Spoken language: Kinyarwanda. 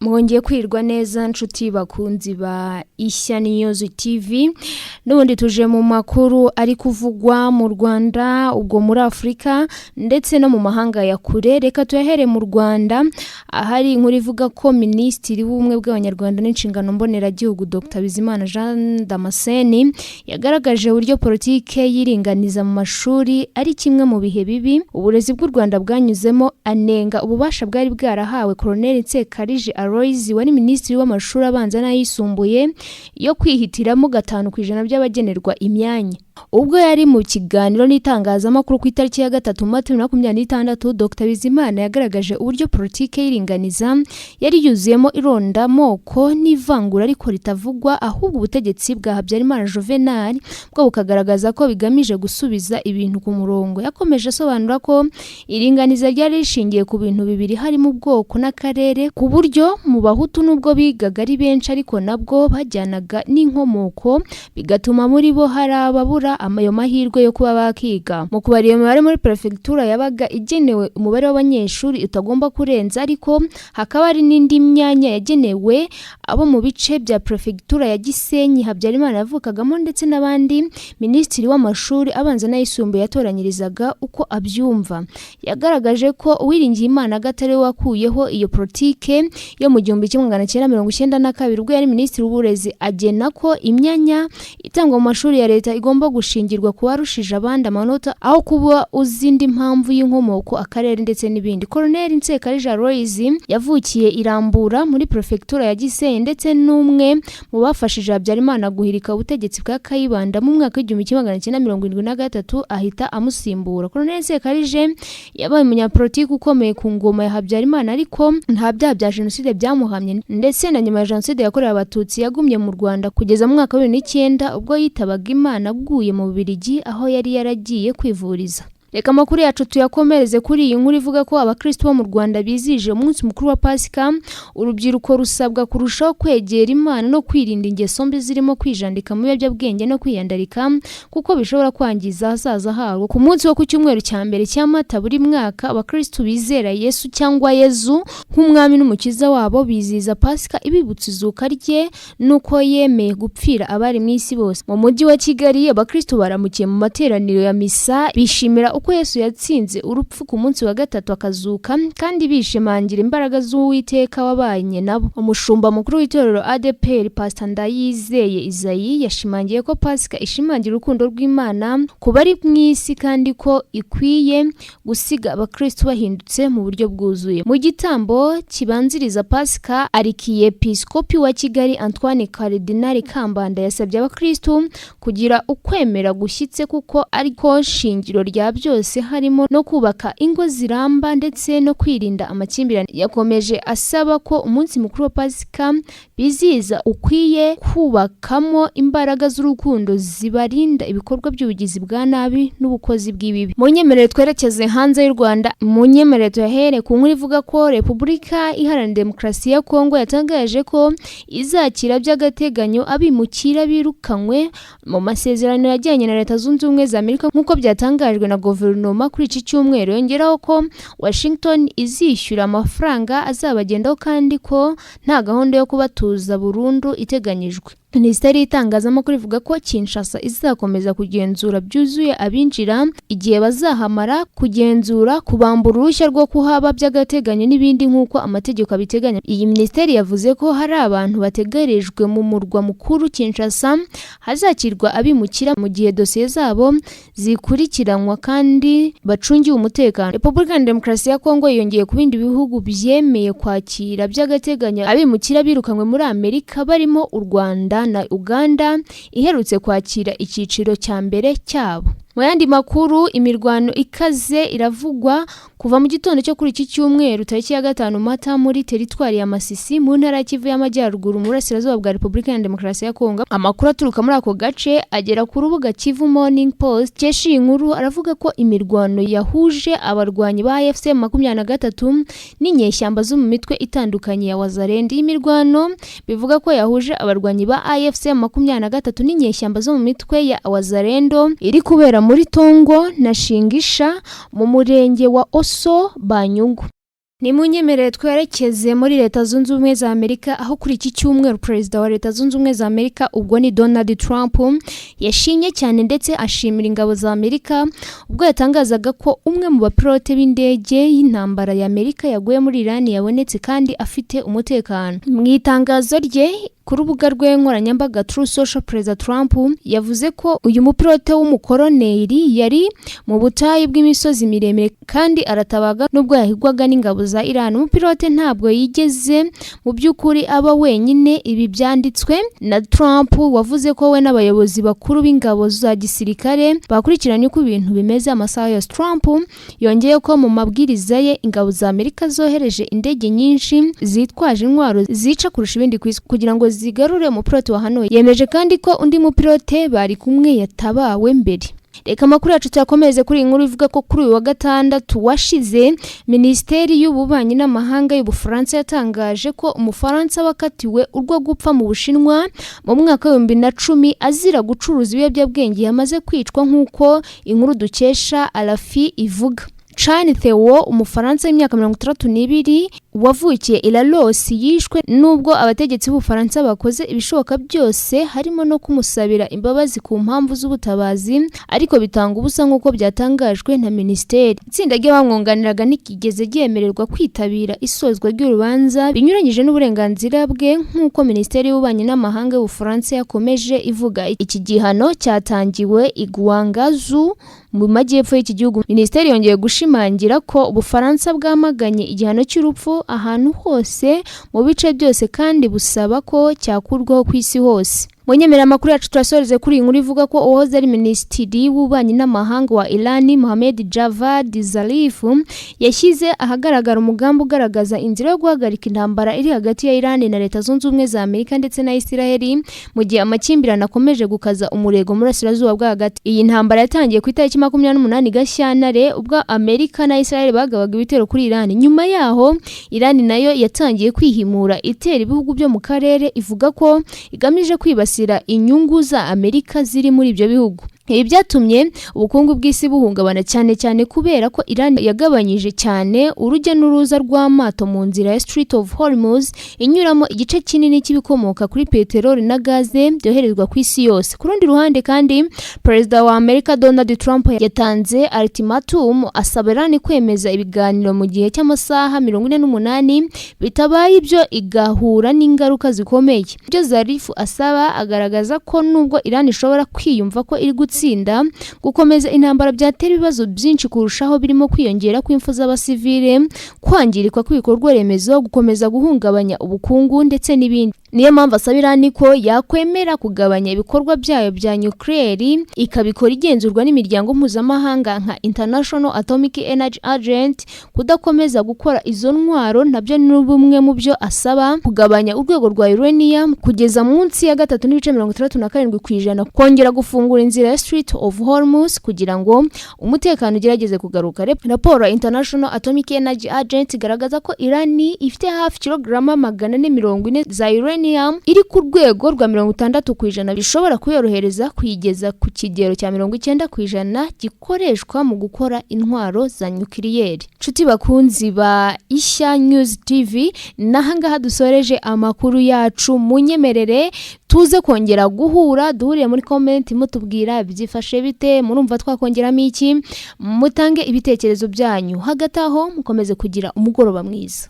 Mwongeye kwirwa neza, nshuti bakunzi ba Ishya News TV. N'ubundi tuje mu makuru ari kuvugwa mu Rwanda, ubwo muri Afurika ndetse no mu mahanga ya kure. Reka tuyahere mu Rwanda, ahari inkuru ivuga ko Minisitiri w'Ubumwe bw'Abanyarwanda n'Inshingano Mboneragihugu, Dr Bizimana Jean Damascene, yagaragaje uburyo politike y'iringaniza mu mashuri ari kimwe mu bihe bibi uburezi bw'u Rwanda bwanyuzemo, anenga ububasha bwari bwarahawe Colonel Nsekarije Aloys wari Minisitiri w'Amashuri Abanza n'Ayisumbuye yo kwihitiramo 5% by'abagenerwa imyanya. Ubwo yari mu kiganiro n'itangazamakuru ku itariki ya 3 Mata 2026, Dr Bizimana yagaragaje uburyo politike y'iringaniza yari yuzuyemo irondamoko n'ivangura ariko ritavugwa, ahubwo ubutegetsi bwa Habyarimana Juvenal bwo bukagaragaza ko bigamije gusubiza ibintu ku murongo. Yakomeje asobanura ko iringaniza ryari rishingiye ku bintu bibiri, harimo ubwoko n'akarere, ku buryo mu Bahutu nubwo bigaga ari benshi ariko nabwo bajyanaga n'inkomoko, bigatuma muri bo hari ababura ayo mahirwe yo kuba bakiga. Mu kubara iyo mibare, muri perefegitura yabaga igenewe umubare w'abanyeshuri utagomba kurenza, ariko hakaba hari n'indi myanya yagenewe abo mu bice bya perefegitura ya Gisenyi Habyarimana yavukagamo ndetse n'abandi. Minisitiri w'Amashuri Abanza n'Ayisumbuye yatoranyirizaga uko abyumva. Yagaragaje ko Uwiringiyimana Agathe ariwe wakuyeho iyo politike yo mu 1992, ubwo yari Minisitiri w'Uburezi, agena ko imyanya itangwa mu mashuri ya leta igomba gushingirwa ku warushije abandi amanota aho kuba uzi indi mpamvu y'inkomoko, akarere ndetse n'ibindi. Colonel Nsekarije Aloys yavukiye i Rambura muri perefegitura ya Gisenyi, ndetse n'umwe mu bafashije Habyarimana guhirika ubutegetsi bwa Kayibanda mu mwaka w'1973, ahita amusimbura. Colonel Nsekarije yabaye umunyapolitiki ukomeye ku ngoma ya Habyarimana, ariko nta byaha bya jenoside byamuhamye, ndetse na nyuma ya Jenoside yakorewe Abatutsi yagumye mu Rwanda kugeza mu mwaka wa 2009, ubwo yitabaga Imana aguye mu Bubiligi aho yari yaragiye kwivuriza. Reka amakuru yacu tuyakomereze kuri iyi nkuru ivuga ko abakristo bo mu Rwanda bizihije umunsi mukuru wa Pasika. Urubyiruko rusabwa kurushaho kwegera Imana no kwirinda ingeso mbi zirimo kwijandika mu biyobyabwenge no kwiyandarika, kuko bishobora kwangiza ahazaza harwo. Ku munsi wo ku cyumweru cya mbere cya Mata buri mwaka, abakristo bizera Yesu cyangwa Yezu nk'umwami n'umukiza wabo bizihiza Pasika ibibutsa izuka rye n'uko yemeye gupfira abari mu isi bose. Mu mujyi wa Kigali, abakristo baramukiye mu materaniro ya misa, bishimira uko Yesu yatsinze urupfu ku munsi wa gatatu akazuka, kandi bishimangira imbaraga z'Uwiteka wabanye nabo. Umushumba mukuru w'itorero ADEPR, Pastor Ndayizeye Isaie, yashimangiye ko Pasika ishimangira urukundo rw'Imana ku bari mu isi, kandi ko ikwiye gusiga abakristo bahindutse mu buryo bwuzuye. Mu gitambo kibanziriza Pasika, Arikiyepiskopi wa Kigali Antoine Karidinali Kambanda yasabye abakristo kugira ukwemera gushyitse, kuko ariko shingiro rya byose, harimo no kubaka ingo ziramba ndetse no kwirinda amakimbirane. Yakomeje asaba ko umunsi mukuru wa Pasika bizihiza ukwiye kubakamo imbaraga z'urukundo zibarinda ibikorwa by'ubugizi bwa nabi n'ubukozi bw'ibibi. Mu nyemerere twerekeze hanze y'u Rwanda. Mu nyemerere tuyahere ku nkuru ivuga ko Repubulika Iharanira Demokarasi ya Kongo yatangaje ko izakira by'agateganyo abimukira birukanywe mu masezerano yajyanye na Leta Zunze Ubumwe za Amerika, nk'uko byatangajwe na guverinoma kuri iki cyumweru. Yongeraho ko Washington izishyura amafaranga azabagendaho, kandi ko nta gahunda yo kubatuza burundu iteganyijwe. Minisiteri y'Itangazamakuru ivuga ko Kinshasa izakomeza kugenzura byuzuye abinjira, igihe bazahamara, kugenzura, kubambura uruhushya rwo kuhaba by'agateganyo n'ibindi nk'uko amategeko abiteganya. Iyi minisiteri yavuze ko hari abantu bategerejwe mu murwa mukuru Kinshasa hazakirwa abimukira mu gihe dosiye zabo zikurikiranwa kandi bacungiwe umutekano. Repubulika ya Demokarasi ya Kongo yiyongeye ku bindi bihugu byemeye kwakira by'agateganyo abimukira birukanywe muri Amerika, barimo u Rwanda na Uganda iherutse kwakira icyiciro cya mbere cyabo. Mu yandi makuru, imirwano ikaze iravugwa kuva mu gitondo cyo kuri iki cyumweru tariki ya 5 Mata muri teritwari ya Masisi mu ntara ya Kivu y'Amajyaruguru, mu burasirazuba bwa Repubulika ya Demokarasi ya Kongo. Amakuru aturuka muri ako gace agera ku rubuga Kivu Morning Post kesha iyi nkuru aravuga ko imirwano yahuje abarwanyi ba AFC 23 n'inyeshyamba zo mu mitwe itandukanye ya Wazalendo. Iyi mirwano bivuga ko yahuje abarwanyi ba AFC 23 n'inyeshyamba zo mu mitwe ya Wazalendo iri kubera muri Tongo na Shingisha mu murenge wa Oso Banyungu. Nimunyemerere twerekeze muri Leta Zunze Ubumwe za Amerika, aho kuri iki cyumweru Perezida wa Leta Zunze Ubumwe za Amerika, ubwo ni Donald Trump, yashimye cyane ndetse ashimira ingabo za Amerika ubwo yatangazaga ko umwe mu bapilote b'indege y'intambara ya Amerika yaguye muri Iran yabonetse kandi afite umutekano. Mu itangazo rye ku rubuga rwe nkoranyambaga Truth Social, Perezida Trump yavuze ko uyu mupilote w'umukoroneri yari mu butayu bw'imisozi miremire kandi aratabaga nubwo yahigwaga n'ingabo za Iran. Umupilote ntabwo yigeze mu by'ukuri aba wenyine. Ibi byanditswe na Trump wavuze ko we n'abayobozi bakuru b'ingabo za gisirikare bakurikiranye uko ibintu bimeze amasaha yose. Trump yongeye ko mu mabwiriza ye ingabo za Amerika zohereje indege nyinshi zitwaje intwaro zica kurusha ibindi ku isi kugira ngo zigarure umupilote wahanuye. Yemeje kandi ko undi mupilote bari kumwe yatabawe mbere. Reka amakuru yacu tuyakomereze kuri iyi nkuru ivuga ko kuri uyu wa gatandatu washize Minisiteri y'Ububanyi n'Amahanga y'Ubufaransa yatangaje ko Umufaransa wakatiwe urwo gupfa mu Bushinwa mu mwaka wa 2010 azira gucuruza ibiyobyabwenge yamaze kwicwa, nk'uko inkuru dukesha RFI ivuga. Chan Theo, Umufaransa w'imyaka 62 wavukiye i Laos, yishwe nubwo abategetsi b'Ubufaransa bakoze ibishoboka byose, harimo no kumusabira imbabazi ku mpamvu z'ubutabazi, ariko bitanga ubusa nk'uko byatangajwe na minisiteri. Itsinda ry'abamwunganiraga ntikigeze ryemererwa kwitabira isozwa ry'urubanza binyuranyije n'uburenganzira bwe, nk'uko Minisiteri y'Ububanyi n'Amahanga y'Ubufaransa yakomeje ivuga. Iki gihano cyatangiwe i Guangzhou mu majyepfo y'iki gihugu. Minisiteri yongeye gushimangira ko Ubufaransa bwamaganye igihano cy'urupfu ahantu hose mu bice byose kandi busaba ko cyakurwaho ku isi hose. Munyemera amakuru yacu turasoreze kuri iyi nkuru ivuga ko uwahoze ari minisitiri w'ububanyi n'amahanga wa Iran, Mohamed Javad Zarif, yashyize ahagaragara umugambi ugaragaza inzira yo guhagarika intambara iri hagati ya Iran na Leta Zunze Ubumwe za Amerika ndetse na Israel, mu gihe amakimbirane akomeje gukaza umurego mu burasirazuba bwo hagati. Iyi ntambara yatangiye ku itariki 28 Gashyantare ubwo Amerika na Israel bagabaga ibitero kuri Iran. Nyuma yaho Iran nayo yatangiye kwihimura itera ibihugu byo mu karere, ivuga ko igamije kwibasira inyungu za Amerika ziri muri ibyo bihugu. Ibi byatumye ubukungu bw'isi buhungabana, cyane cyane kubera ko Iran yagabanyije cyane urujya n'uruza rw'amato mu nzira ya Strait of Hormuz inyuramo igice kinini cy'ibikomoka kuri peteroli na gaze byoherezwa ku isi yose. Ku rundi ruhande kandi, Perezida wa Amerika Donald Trump yatanze ultimatum asaba Iran kwemeza ibiganiro mu gihe cy'amasaha 48, bitabaye ibyo igahura n'ingaruka zikomeye. Ibyo Zarif asaba agaragaza ko nubwo Iran ishobora kwiyumva ko iri gutsinda, gukomeza intambara byatera ibibazo byinshi kurushaho, birimo kwiyongera kw'impfu z'abasivile, kwangirika kw'ibikorwa remezo, gukomeza guhungabanya ubukungu ndetse n'ibindi. Niyo mpamvu asaba Iran ko yakwemera kugabanya ibikorwa byayo bya nuclear, ikabikora igenzurwa n'imiryango mpuzamahanga nka International Atomic Energy Agency. Kudakomeza gukora izo ntwaro nabyo ni bumwe mu byo asaba: kugabanya urwego rwa uranium kugeza munsi ya 3.67%, kongera gufungura inzira ya Strait of Hormuz kugira ngo umutekano ugerageze kugaruka. Raporo ya International Atomic Energy Agency igaragaza ko Iran ifite hafi kilograma 440 za uranium iri ku rwego rwa 60%, bishobora kuyorohereza kuyigeza ku kigero cya 90% gikoreshwa mu gukora intwaro za nyukiliyeri. Nshuti bakunzi ba Ishya News TV, n'ahangaha dusoreje amakuru yacu. Munyemerere tuze kongera guhura, duhuriye muri comment mutubwira byifashe bite, murumva twakongeramo iki, mutange ibitekerezo byanyu. Hagati aho mukomeze kugira umugoroba mwiza.